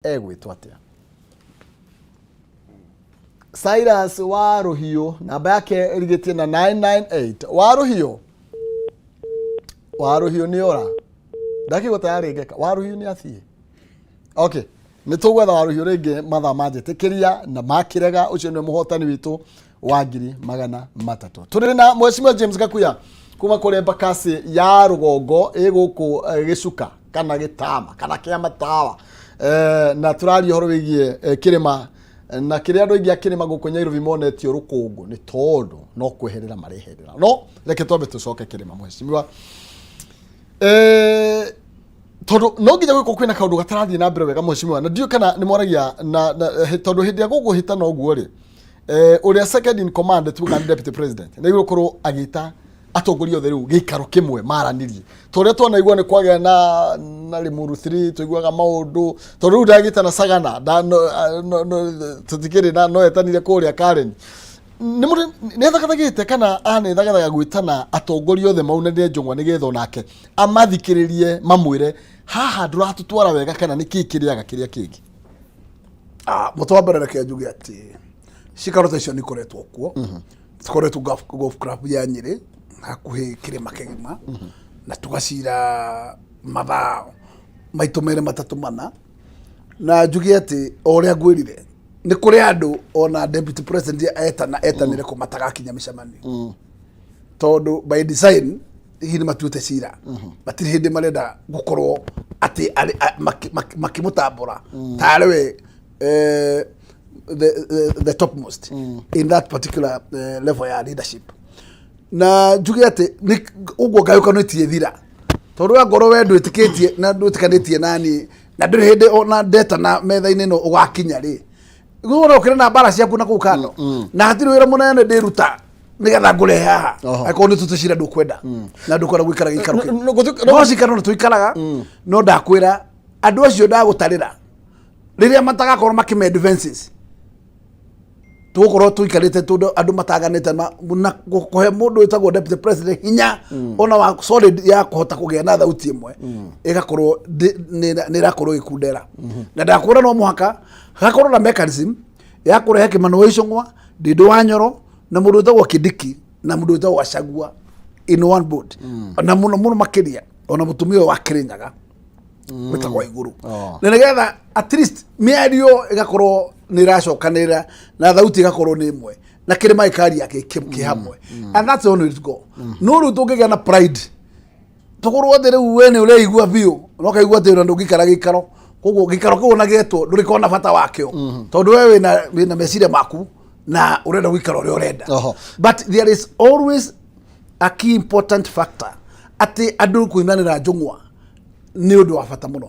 Egwĩtwo atĩa? Cyrus wa Rũhiũ, namba yake ĩrigĩtie na 998. Wa Rũhiũ, wa Rũhiũ nĩ ora ndakĩgwo tayarĩ ngeka. Wa Rũhiũ nĩ athiĩ. Okay, nĩ tũgwetha wa Rũhiũ rĩngĩ mathaa manjĩtĩkĩria na makĩrega. Ũcio nĩwe mũhotani witũ wa 300,000. Tũrĩ na Mheshimiwa James Gakuya kuma kũrĩ Embakasi ya rũgongo ĩ gũkũ gĩcuka kana gĩtama kana kĩa matawa, na tũraria ũhoro wĩgiĩ kĩrĩma na kĩrĩa andũ aingĩ a kĩrĩma gũkũ Nyairobi monetio rũkũngũ nĩ tondũ no kweherera mareherera. No reke twambe tũcoke kĩrĩma, Mheshimiwa, tondũ no nginya gwĩkwo kwĩna kaũndũ gatarathiĩ na mbere wega, Mheshimiwa, na ndiũĩ kana nĩ mwaragia na tondũ hĩndĩ ĩrĩa gũkũhĩtana ũguo rĩ, ũrĩa second in command, tuga nĩ deputy president, nĩ gũkorwo agĩta atongoria othe rĩu gĩikaro kĩmwe maranirie ta ũrĩa twanaigua nĩ kwagĩa na Limuru 3 tũiguaga maũndũ tondũ rĩu ndagĩta na Sagana tũtikĩrĩ na no etanire kũrĩa Karen nĩ mũrĩ nĩ ethagathagĩte kana anethagathaga gwĩtana atongoria othe maunanĩre njũng'wa nĩgetha onake amathikĩrĩrie mamwĩre haha ndũratũtwara wega kana nĩ kĩĩ kĩrĩaga kĩrĩa kĩngĩ. Ah, mũtĩ wa mbere reke njuge atĩ cikaro ta icio nĩ ikoretwo kuo. Tũkoretwo golf club ya Nyĩrĩ hakuhĩ kĩrĩma kĩgima na tũgacira mathaa maitũ merĩ matatũ mana, na njuge atĩ o ũrĩa ngwĩrire nĩ kũrĩ andũ ona deputy president etana etanire kũ matagakinya mĩcemanio tondũ by design hihi nĩ matuĩte cira matirĩ hĩndĩ marenda gũkorwo atĩ makĩmũtambũra tarĩ we the topmost in that particular level ya leadership. Na njuge atĩ nĩ ũguo ngayũkano itiĩthira tondũ angorwo we ndwĩtĩkĩtie na ndwĩtĩkanĩtie nani na ndũrĩ hĩndĩ ona ndetana metha-inĩ ĩno ũgakinya rĩ gũkorwo ũkĩrĩ na mbara ciaku na kũu kando na hatirĩ wĩra mũnene ndĩruta nĩgetha ngũrehe haha. Angĩkorwo nĩ tũtũcira ndũkwenda na ndũkwenda gũikara gĩikaro kĩu. No cikaro nĩ tũikaraga, no ndakwĩra andũ acio ndagũtarĩra rĩrĩa matagakorwo makĩme defenses tũgũkorwo tũikarĩte tondũ andũ mataganĩte na kũhe mũndũ wĩtagwo deputy president hinya ona wa solid ya kũhota kũgĩa na thauti ĩmwe ĩgakorwo nĩ ĩrakorwo ĩgĩkundera. Na ndakwĩra no mũhaka hakorwo na mechanism ya kũrehe Kĩmani wa Icũng'wa, Ndĩndũ wa Nyoro na mũndũ wĩtagwo Kindiki na mũndũ wĩtagwo Gachagua in one board, na mũno mũno makĩria ona mũtumia ũyũ wa Kĩrĩnyaga wĩtagwo Igũrũ. Na nĩgetha at least mĩario ĩgakorwo nĩ ĩracokanĩrĩra na thauti ĩgakorwo nĩ ĩmwe na kĩrĩma gĩkaria kĩ hamwe, and that's the only way to go. No rĩu tũngĩgĩa na pride tũkorwo atĩ rĩu we nĩ ũreigua biũ na ũkaigua atĩ ona ndũngĩikara gĩikaro koguo gĩikaro kĩu ona gĩetwo ndũrĩkorwo na bata wakĩo tondũ we wĩna meciria maku na ũrenda gũikara ũrĩa ũrenda. But there is always a key important factor atĩ andũ kuinanĩra njũng'wa nĩ ũndũ wa bata mũno.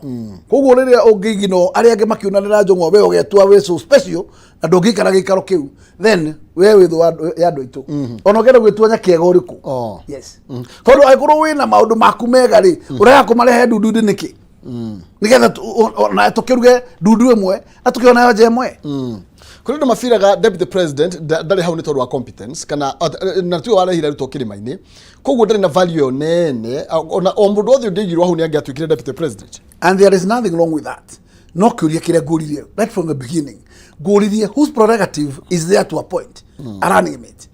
Koguo rĩrĩa ũngĩigino arĩa angĩ makiunanĩra njũng'wa we ũgetua wĩ so special na ndũngĩikara gĩikaro kĩu, then we wĩ thũ ya andũ aitũ ona ũngĩenda gwĩtua nyakĩega ũrĩkũ. Yes, tondũ angĩkorwo wĩna maũndũ maku mega rĩ, ũrega kũmarehe ndundu-inĩ nĩkĩ nĩgetha ona tũkĩruge ndundu ĩmwe na tũkĩona nja ĩmwe? Kũrĩ andũ mabiraga deputy president ndarĩ hau nĩ tondũ wa competence kana na tiwe warehire arutwo kĩrĩma-inĩ, koguo ndarĩ na value ĩyo nene, ona o mũndũ wothe ũngĩaigirwo hau nĩ angĩatuĩkire deputy president. And there is nothing wrong with that. No kĩũria kĩrĩa ngũririe right from the beginning, ngũririe whose prerogative is there to appoint a running mate?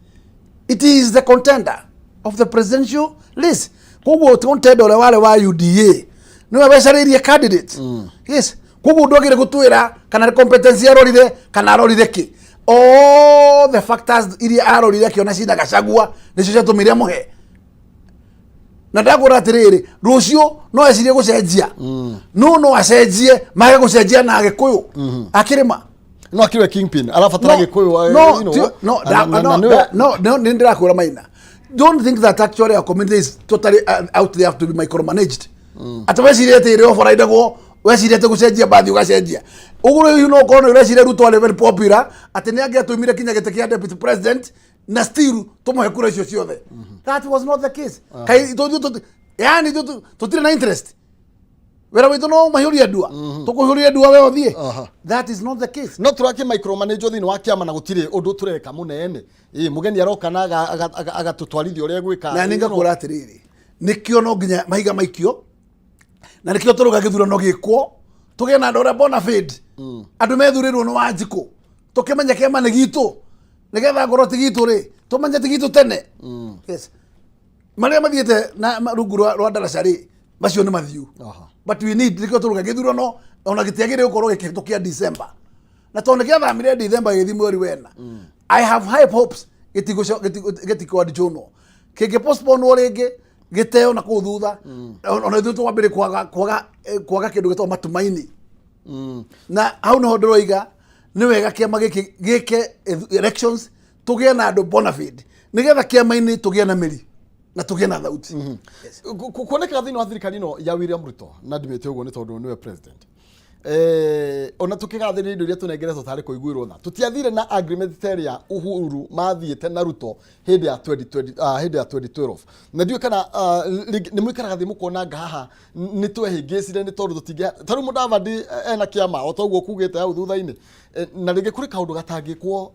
It is the contender of the presidential list. Koguo contender ũrĩa warĩ wa UDA nĩwe wecarĩirie candidate. Yes, koguo ndwagĩrĩire gũtwĩra kana nĩ competence arorire kana arorire kĩ. All the factors iria arorire akĩona cina Gachagua nĩcio ciatũmire mũhe. Na ndakwĩra atĩrĩrĩ, rũciũ no ecirie gũcenjia, no acenjie mage gũcenjia na Agĩkũyũ akĩrĩma. No akĩrĩ kingpin arabatara Gĩkũyũ. No, no, no, no, no, nĩ ndĩrakwĩra Maina, don't think that actually our community is totally out there to be micromanaged atĩ wecirie atĩ ĩrĩa ũbaraindagwo wecirie atĩ gũcenjia bathi ũgacenjia ũguo. Rĩu no ũkorwo nĩ ũreciria Ruto arĩ very popular atĩ nĩ angĩatũmire kinya gĩtĩ kĩa deputy president na still tũmũhe kura icio ciothe. That was not the case. Kai yani tũtirĩ na interest, wĩra witũ no mahiũrie ndua, tũkũhiũrie ndua we ũthiĩ. That is not the case. No tũrakĩ micromanage thĩinĩ wa kĩama na gũtirĩ ũndũ tũreka mũnene. Ĩ mũgeni aroka na agatũtwarithia ũrĩa gwĩka. Na nĩ ngakwĩra atĩrĩrĩ, nĩkĩo no nginya mahiga maikio na nĩkĩo tũrauga gĩthurano gĩkwo tũgĩe na andũ arĩa bona fide. Andũ methurĩrwo nĩ Wanjikũ, tũkĩmenye kĩama nĩ gitũ, nĩgetha ngorwo ti gitũ rĩ, tũmenye ti gitũ tene. Yes, marĩa mathiĩte na rungu rwa ndaraca rĩ, macio nĩ mathiu. But we need, nĩkĩo tũruga gĩthurano ona gĩtiagĩrĩire gũkorwo gĩkĩhĩtũkia December, na tondũ nĩgĩathamire December gĩgĩthiĩ mweri wena, I have high hopes gĩtikwadjũnwo, kĩngĩ postpone rĩngĩ, gĩteo na kũu thutha. Ona ithuĩ twambĩrĩrie kwaga kĩndũ gĩtagwo matumaini. Na hau niho ndĩroiga nĩ wega kĩama gĩkĩ gĩke elections, tũgĩe na andũ bona fide, nĩgetha kĩama-inĩ tũgĩe na mĩri na tũgĩe na thauti. Yes. Kuonekaga thĩinĩ wa thirikari ĩno ya William Ruto, na ndimĩte ũguo nĩ tondũ nĩwe president, ona tũkĩgathĩrĩria indo iria tũnengeretwo tarĩ kũiguĩrwo tha, tũtiathire na agreement ta ĩrĩa Uhuru mathiĩte na Ruto hĩndĩ ya 2020, hĩndĩ ya 2012. Na ndiũĩ kana rĩngĩ nĩ mũikaraga thĩ mũkona nga haha nĩ twehĩngĩcire, nĩ tondũ tũtingĩ ta rĩu Mudavadi ena kĩama o ta ũguo kugĩte hau thutha-inĩ. Na rĩngĩ kũrĩ kaũndũ gatangĩkwo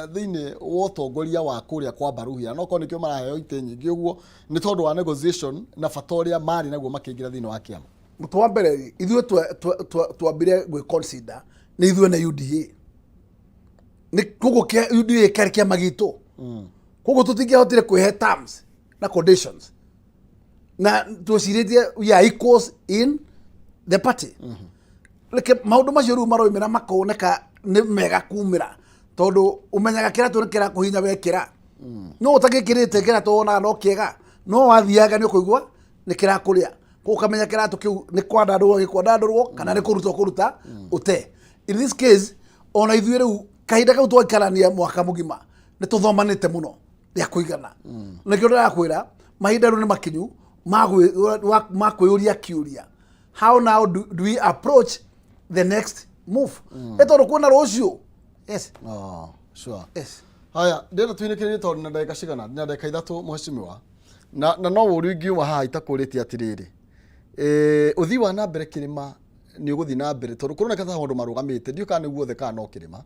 thĩinĩ wa ũtongoria wa kũrĩa kwa Baruhia, no korwo nĩkĩo maraheo itĩ nyingĩ ũguo, nĩ tondũ wa negotiation na bata ũrĩa marĩ naguo makĩingĩra thĩinĩ wa kĩama. Mũtũ wa mbere rĩ, ithuĩ twambire gwĩ consider nĩ ithuĩ na UDA, nĩ koguo kĩa UDA kĩarĩ kĩama gitũ, koguo tũtingĩahotire kwĩhe terms na conditions, na twĩcirĩtie we are equals in the party. Reke maũndũ macio rĩu maroimĩra makoneka nĩ mega kumĩra, tondũ ũmenyaga kĩratũ nĩ kĩrakũhinya wekĩra, no ũtagĩkĩrĩte kĩratũ wonaga no kĩega, no wathiaga nĩ ũkũigua nĩ kĩrakũrĩa. Koguo ũkamenya kĩratũ kĩu nĩ kwandandũrwo gĩkwandandũrwo kana nĩ kũrutwo kũruta ũte. In this case, ona ithuĩ rĩu kahinda kau twaikarania mwaka mũgima, nĩ tũthomanĩte mũno rĩa kũigana. Nĩkĩo ndĩrakwĩra mahinda rĩu nĩ makinyu ma kwĩyũria kĩũria, how now do we approach the next move? Ĩ tondũ kwĩna rũciũ. Yes. Oh, sure. Yes. Haya, ndĩrenda tũinĩkĩrĩrie tondũ na ndagĩka cigana, na ndagĩka 3, mheshimiwa. Na no ũru ingiuma haha itakũrĩtie atĩrĩrĩ. Ũthii wa na mbere kĩrĩma nĩ ũgũthiĩ na mbere, tondũ kũroneka ta maũndũ marũgamĩte, ndiũĩ kana nĩ guothe kana no kĩrĩma.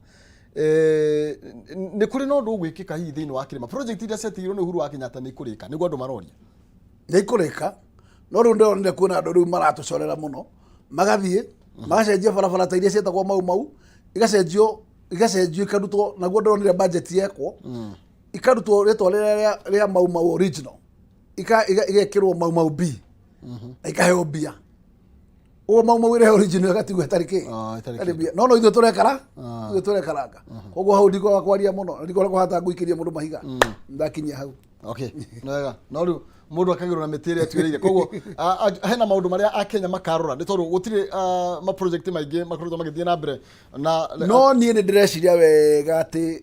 Nĩ kũrĩ na ũndũ ũgwĩkĩka hihi thĩinĩ wa kĩrĩma? Project iria ciatigirwo nĩ Uhuru wa Kenyatta nĩ ikũrĩka? Nĩguo andũ maroria. Nĩ ikũrĩka, no rĩu ndĩronire kwĩna andũ rĩu maratũcorera mũno, magathiĩ magacenjia barabara ta iria cietagwo Mau Mau, igacenjio ikarutwo. Naguo ndĩronire budget yekwo, ikarutwo rĩtwa rĩrĩa rĩa Mau Mau original, igekĩrwo Mau Mau B na ikaheo mbia. Ũguo Mau Mau ĩrĩa original ĩgatigwo ĩtarĩ kĩ. Ah, ĩtarĩ ĩtarĩ kĩndũ. mbia. No ithuĩ tũrekara, ithuĩ tũrekaranga. Koguo hau ndikwaga kwaria mũno, ndikwaga hata ngũikĩria mũndũ mahiga, ndakinyia hau. Okay, nĩ wega. No rĩu mũndũ akagĩrwo na mĩtĩ ĩrĩa atuĩrĩire. Koguo hena maũndũ marĩa Akenya makarora, nĩ tondũ gũtirĩ ma project maingĩ makoretwo magĩthiĩ na mbere na No niĩ nĩ ndĩreciria wega atĩ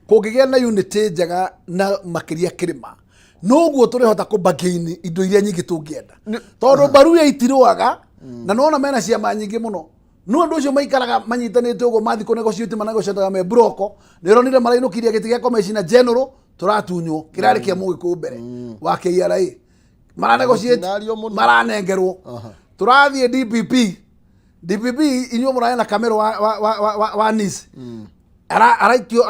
kũngĩgĩa na unity njega na makĩria kĩrĩma, noguo tũrĩhota kũbagain indo iria nyingĩ tũngĩenda, tondũ mbaruya itirũaga na nona mena ciama nyingĩ mũno. No andũ acio maikaraga manyitanĩte ũguo, mathiĩ kũ negotiate, manegotiataga me broko. Nĩ ũronire marainũkirie gĩtĩ gĩa commissioner general tũratunywo, kĩrarĩ kĩa Mũgĩkũyũ mbere wa KRA, maranegotiate. Mũtinario mũno. Maranengerwo. Tũrathiĩ DPP. DPP, inyuĩ mũrarĩ na Kamero wa Nice. Araikio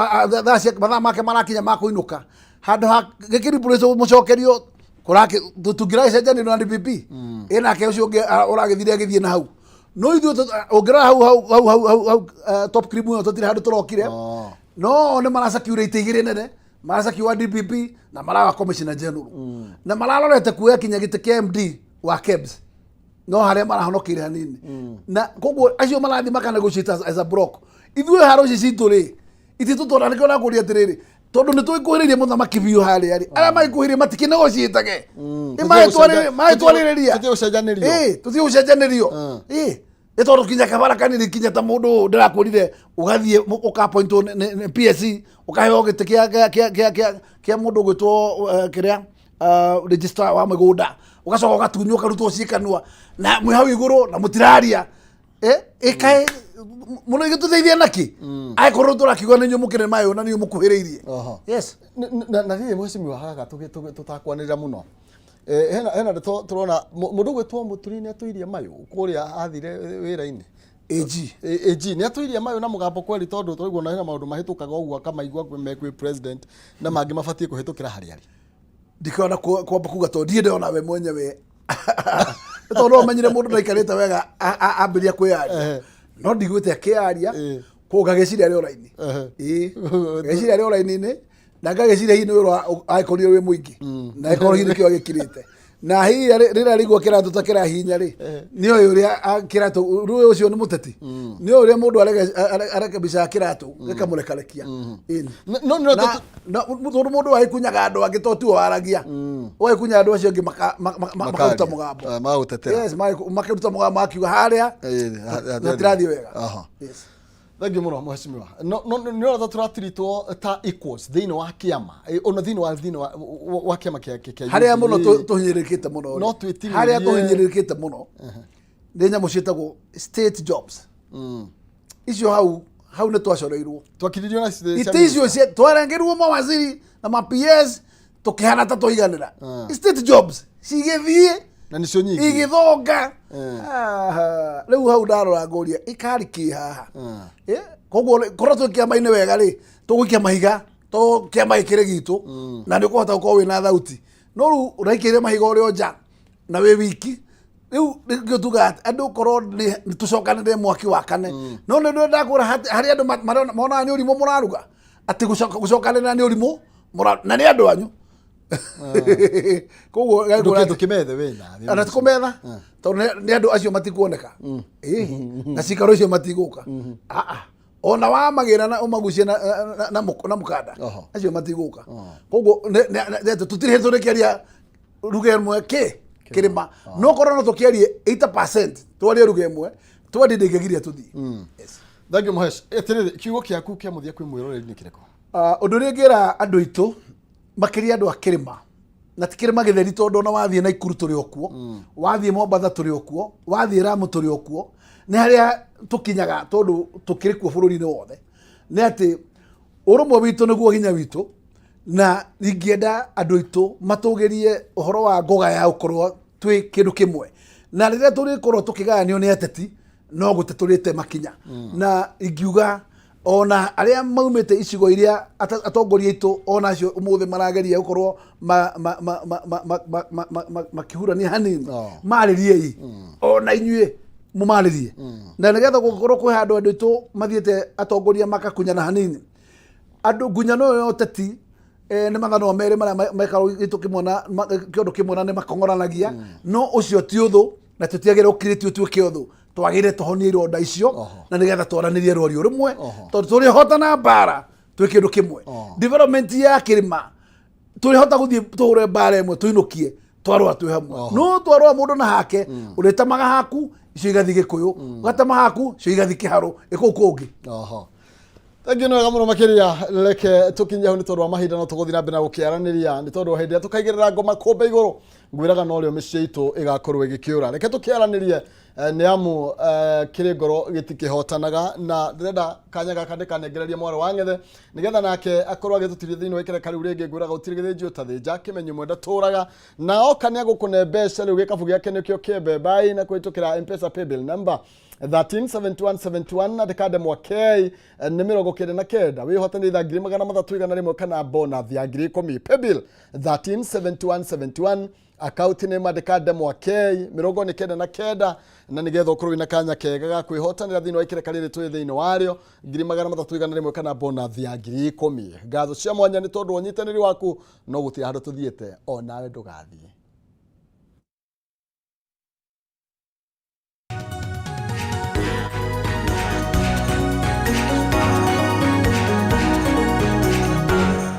mathaa make marakinya ma kũinũka, handũ ha gĩkĩripũrĩcwo mũcokerio tũngĩragĩcenjanĩrio na DPP ĩ nake ũcio ũngĩ ũragĩthire agĩthiĩ na hau. No ithuĩ ũngĩrora hau hau top cream ĩyo, tũtirĩ handũ tũrokire. Oh. No nĩ maracecure itĩ igĩrĩ nene, maracecure DPP na maraga commissioner general, na mararorete kuoya kinya gĩtĩ kĩa MD wa KEBS, no harĩa marahonokeire hanini. Na koguo acio marathiĩ maka negotiate as a block. Ithuĩ haro ici citũ rĩ, ititũtwara. Nĩkĩo nakũria atĩrĩrĩ, tondũ nĩ tũikuhĩrĩirie mũthamaki biũ harĩa rĩ, arĩa maikuhĩrĩirie matikĩnegotiatage, nĩ maĩtwarĩrĩria. Tũthiĩ gũcenjanĩrio. Ĩ, tũthiĩ gũcenjanĩrio. Ĩ, nĩ tondũ kinya kabara kanini, kinya ta mũndũ ũyũ ndĩrakwĩrire, ũgathiĩ ũkapointwo nĩ PSC, ũkaheo gĩtĩ kĩa mũndũ ũgwĩtwo kĩrĩa registrar wa mĩgũnda, ũgacoka ũgatunywo, ũkarutwo ciĩkanua na mwĩ hau igũrũ na mũtiraria. Ĩkaĩ mũno igĩtũteithia naki angĩkorwo tũrakiuga nĩ inyuĩ mũkĩrĩ mayũ na nĩ inyuĩ mũkuhĩrĩirie? Yes. Na rĩrĩ, mheshimiwa, haha tũtakwanĩrĩra mũno, hena ndeto tũrona mũndũ ũgwĩtwo Mũturi nĩ atũirie mayũ kũrĩa athire wĩra-inĩ. AG. AG nĩ atũirie mayũ na mũgambo kweri, tondũ twaigua na hena maũndũ mahĩtũkaga ũguo akamaigua me kwĩ president na mangĩ mabatiĩ kũhĩtũkĩra harĩa arĩ. Ndikona kwamba kuga tondũ ndirĩ ndĩrona we mwenyewe, nĩ tondũ no ũmenyire mũndũ ndaikarĩte wega ambĩrĩria kwĩyaria. No ndiguĩte akĩaria. Koguo ngagĩciria arĩ o raini. Ĩĩ, ngagĩciria arĩ o raini-inĩ, na ngagĩciria hihi nĩ wĩra agĩkorire wĩ mũingĩ, na ĩkorwo hihi nĩkĩo agĩkirĩte, na hihi rĩrĩa arĩigua kĩratũ ta kĩrahinya rĩ, nĩ oĩ ũrĩa kĩratũ rĩu ũcio nĩ mũteti, nĩ oĩ ũrĩa mũndũ arekebicaga kĩratũ gĩkamũrekarekia. Ĩni. No no Na tondũ mũndũ agĩkunyaga andũ angĩ to tiwe waragia, ũgagĩkunya andũ acio angĩ makaruta mũgambo. Magagũtetera. Yes, makĩruta mũgambo makiuga harĩa hatirathiĩ wega. Yes. Thengiũ mũno mheshimiwa. No no nĩ ũrona tũratiritwo ta equals thĩinĩ wa kĩama, ona thĩinĩ wa kĩama kĩa Harĩa mũno UDA. Tũhinyĩrĩrĩkĩte mũno No rĩ, twĩtinie. Harĩa tũhinyĩrĩrĩkĩte mũno nĩ nyamũ ciĩtagwo state jobs icio. Hau nĩ twacoreirwo. Twakiririo na Itĩ icio twarengirwo mawaziri na ma PS, tũkĩhana ta twaiganĩra. State jobs cigĩthiĩ Na nĩcio nyingĩ. Igĩthonga. Ah, rĩu hau ndarora ngũria ikari kĩ haha? Eh, koguo rĩ, korwo twĩ kĩama-inĩ wega rĩ, tũgũikia mahiga to kĩama gĩkĩrĩ gitũ na nĩ ũkũhota gũkorwo wĩna thauti, no rĩu ũraikĩire mahiga ũrĩ o nja na wĩ wiki. Rĩu nĩkĩo tugaga atĩ andũ korwo nĩ tũcokanĩrĩre mwaki wakane, no nĩ ndĩ ndakwĩra harĩ andũ monaga nĩ ũrimũ mũraruga, atĩ gũcokanĩrĩra nĩ ũrimũ na nĩ andũ anyu. Koguo ngagĩkwĩra Ndũkĩmethe wĩna. Ona ti kũmetha, tondũ nĩ andũ acio matikuoneka. Ĩĩ, na cikaro icio matigũka. Ah, ah. Ona wamagĩra na ũmagucie na mũkanda, acio matigũka. Koguo tũtirĩ hĩndĩ tũrĩkĩaria ruga ĩmwe kĩ kĩrĩma, no korwo no tũkĩarie 80% twarie ruga ĩmwe, twendie ndĩngĩgiria tũthiĩ. Yes. Thank you Mũhesh. Atĩrĩrĩ, kiugo kĩaku kĩa mũthia kwĩ mwĩroreri nĩ kĩrĩkũ? Ah, ũndũ ũrĩa ingĩra andũ aitũ, makĩria andũ a kĩrĩma, na ti kĩrĩma gĩtheri, tondũ ona wathiĩ Naikuru tũrĩ o kuo, wathiĩ Mombatha tũrĩ o kuo, wathiĩ Lamu tũrĩ o kuo, nĩ harĩa tũkinyaga tondũ tũkĩrĩ kuo bũrũri-inĩ wothe, nĩ atĩ ũrũmwe witũ nĩguo hinya witũ. Na ingĩenda andũ aitũ matũgĩrie ũhoro wa ngoga ya gũkorwo twĩ kĩndũ kĩmwe, na rĩrĩa tũrĩkorwo tũkĩgayanio nĩ ateti, no gũte tũrĩte makinya. Na ingiuga ona arĩa maumĩte icigo iria atongoria aitũ ona acio ũmũthĩ marageria gũkorwo makĩhurania hanini, marĩriei ona inyuĩ mũmarĩrie, na nĩgetha gũkorwo kwĩ handũ andũ aitũ mathiĩte atongoria makakunyana hanini. Andũ ngunyano ĩyo ya ũteti, nĩ mathanwa merĩ marĩa mekagwo gĩtũ kĩmwe na kĩondo kĩmwe, na nĩ makong'oranagia, no ũcio ti ũthũ, na tũtiagĩrĩire gũkirĩtio ũtuĩke ũthũ. Twagĩrĩire tũhonie ironda icio na nĩgetha twaranĩrie rwario rũmwe, tondũ tũrĩhotana mbara twĩ kĩndũ kĩmwe. Development ya kĩrĩma tũrĩhota gũthiĩ tũhũre mbara ĩmwe tũinũkie twarũa twĩ hamwe, no twarũa mũndũ na hake, ũrĩtemaga haku icio igathiĩ Gĩkũyũ, ũgatema haku icio igathiĩ Kĩharũ ĩkũu kũngĩ. Oho. Thengiũ, nĩ wega mũno makĩria. Reke tũkinye hau nĩ tondũ wa mahinda, no tũgũthiĩ na mbere na gũkĩaranĩria, nĩ tondũ hĩndĩ ĩrĩa tũkaigĩrĩra ngoma kũmbe igũrũ, ngwĩraga norĩo mĩciĩ itũ ĩgakorwo ĩgĩkĩũra. Reke tũkĩaranĩrie, nĩ amu kĩrĩ ngoro gĩtikĩhotanaga, na ndĩrenda kanya gaka ndĩkanengererie mwarĩ wa ng'ethe nĩgetha nake akorwo agĩtũtiria thĩinĩ wa ikereka rĩu rĩngĩ. Ngwĩraga gũtirĩ gĩthĩnji ũtathĩnja, kĩmenyo mwenda tũraga na oka nĩ agũkũne mbeca. Rĩu gĩkabu gĩake nĩkĩo kĩembe mbai na kũhĩtũkĩra Mpesa paybill number 137171, andĩka ndemwa K nĩ 99, wĩhotanĩre itha 300,100 kana bonus ya 10,000. Paybill 137171, akaunti nĩ mandĩka ndemwa K 99, na nĩgetha ũkorwo wĩna kanya kega ga kwĩhotanĩra thĩinĩ wa ikereka rĩrĩ twĩ thĩinĩ warĩo, 300,100 kana bonus ya 10,000. Ngatho cia mwanya nĩ tondũ wa ũnyitanĩri waku, no gũtirĩ handũ tũthiĩte, onawe ndũgathiĩ.